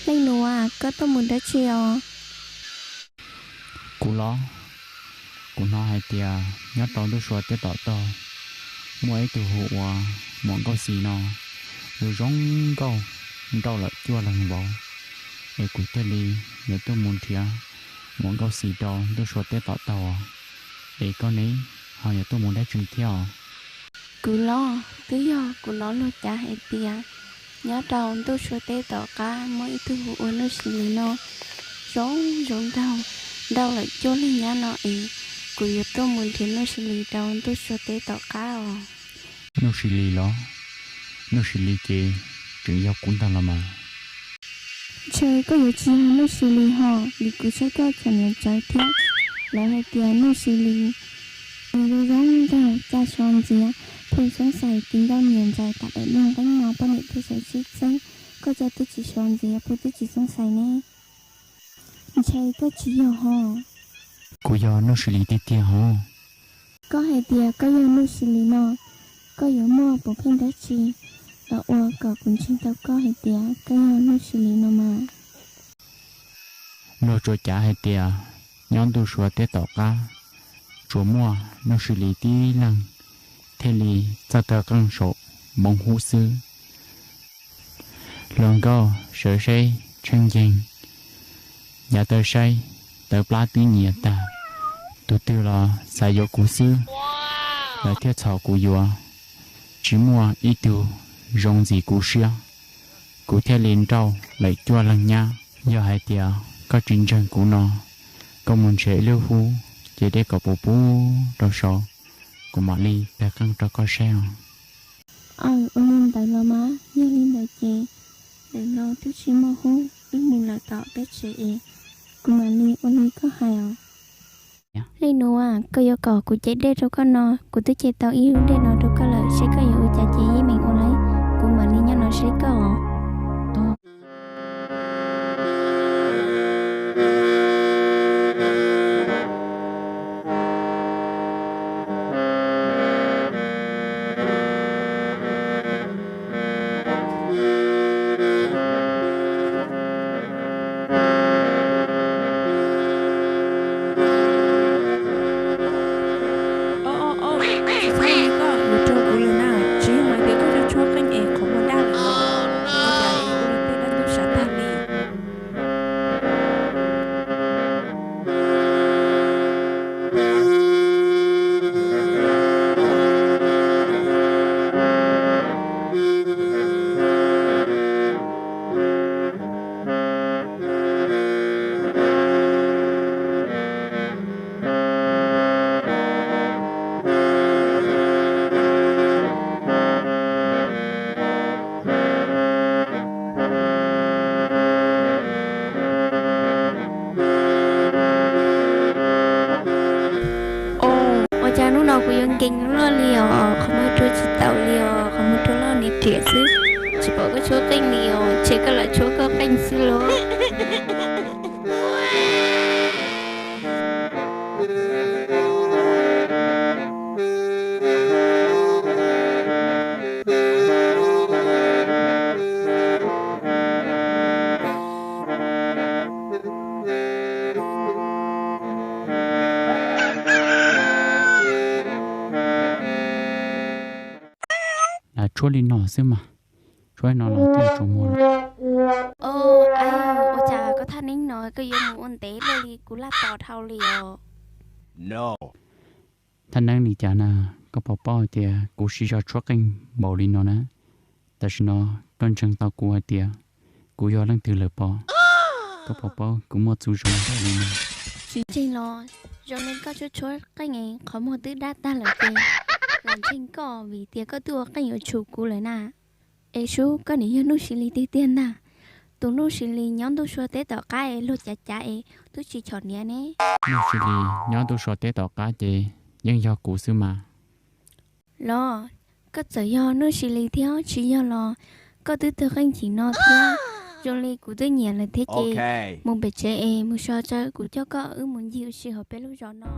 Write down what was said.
Leej nus, koj tuaj mus dab tsi os? Kuv los, kuv hnov hais tias nyob rau ntuj sua teb tom tog muaj ib tug hu ua Muam Nkauj Xis no, zoo zoo nkauj, nrauj lawm cuaj leeg vauv, es kuv thiaj li yuav tuaj mus nrhiav Muam Nkauj Xis rau ntuj sua teb tom tog. Es koj ne, ho yuav tuaj mus dab tsi thiab os? Kuv los, twb yog kuv hnov luag cav hais tias nyob rau ntuj sua teb tom qab muaj ib tug hu ua Nuj Sis Lis no, zoo zoo nraug, nrauj lawm cuaj leeg nyab no es kuv yuav tuaj mus nrhiav Nuj Sis Lis rau ntuj sua teb tom qab os. Nuj Sis Lis los? Nuj Sis Lis ces tseem yog kuv ntag los mas. Ntshe koj yuav tsis yog Nuj Sis Lis hos, vim kuv saib koj cov niam tsawv thiab, lawv hais tias Nuj Sis Lis nws zoo zoo nraug, caj sov ntxiav, pheej xoob xais tis ncauj niam ntsais tas daim nplooj nqeeb no, poj niam thiaj sawv sib txeeb. Koj caj twb tsis sov ntxiav, pheej twb tsis xoob xais ne. Ntshe koj tsis yog hos. Kuv yog Nuj Sis Lis tiag tiag hos. Koj hais tias koj yog Nuj Sis Lis no, koj yuav muaj puas pheej dab tsi los ua kom kuv ntseeg tau koj hais tias koj yog Nuj Sis Lis no mas? Luag tsuas cav hais tias nyob ntuj sua teb tom qab tsuas muaj Nuj Sis Lis tib leeg thiaj li txawj taw qeej saum npoo hub xwb. Hluas nkauj sawv saib tsheej nceeg, yav taw saib tawv plab twb nyias tag. Tus twg los xav yuav kuv xwb, lawv thiaj txhom kuv yuav. Tsis muaj ib tug zoo ntxim kuv siab, kuv thiaj li nrauj lawm cuaj leeg nyab. Yog hais tias koj tsis ntseeg kuv no, koj mus nrhiav ib lub hub ces dej kom puv puv rau saud, kuv mam li taw qeej rau koj saib os. Aw, ua li ntawd los mas, yog li ntawd ces ntawm no twb tsis muaj hub, wb mus lawm tom peb tsev es kuv mam li ua li koj hais os. Leej nus, koj yuav kom kuv cev dej rau koj no, kuv twb cev tau ib lub dej no rau koj lawm, seb koj yuav ua cas ces yeej meem ua lauj, kuv mam li nyob no saib koj os. Tsis txhob li koj yuav raug kuv lawm na, tsis yog hais tias koj yuav tshuab qeej es qhov muag daj lawm los, ua cas ua li tej dab ntub sav tag li. Ua cas hnub no kuv yuav nkees luaj li os, qhov muag rua tsis taus li os, qhov muag rua loj niag riam xwb, tsis pom koj tshuab qeej li os, ntshe koj lam tshuab koj qeej xwb lauj. Lam tshuab li no xwb mas, tshuab no los twb tsaus muag lawm. Ua cas koj thaj neeb no koj yuav mus ua ntev luaj li, kuv laj tos dhau li os. Thaj neeb li cas na, koj puas paub tias kuv siv zog tshuab qeej npaum li no na? Tam sim no koj ntseeg tau kuv hais tias kuv yog leej twg lawm pob? Koj puas paub kuv muaj txuj zoo npaum li no? Tsis ntseeg los, zoo li koj tshuab tshuab qeej es qhov muag twb daj tag lawm ces lam ntseeg koj vim tias koj twb ua qeej yuav tshum kuv lawm na. Es sub, koj nim yog Nuj Sis Lis tiag tiag ntag. Tus Nuj Sis Lis nyob ntuj sua teb tom qab es luag cav cav es twb tsis chom niam ne. Nuj Sis Lis nyob ntuj sua teb tom qab ces yeej yog kuv xwb mas. Los, koj txawm yog Nuj Sis Lis thiab tsis yog los koj twb tawg qeej chim no thiab, zoo li kuv twb nyiam lawm thiab ces mus pem tsev es mus so tsawv, kuv coj koj wb mus ncig ua si hauv peb lub zos no.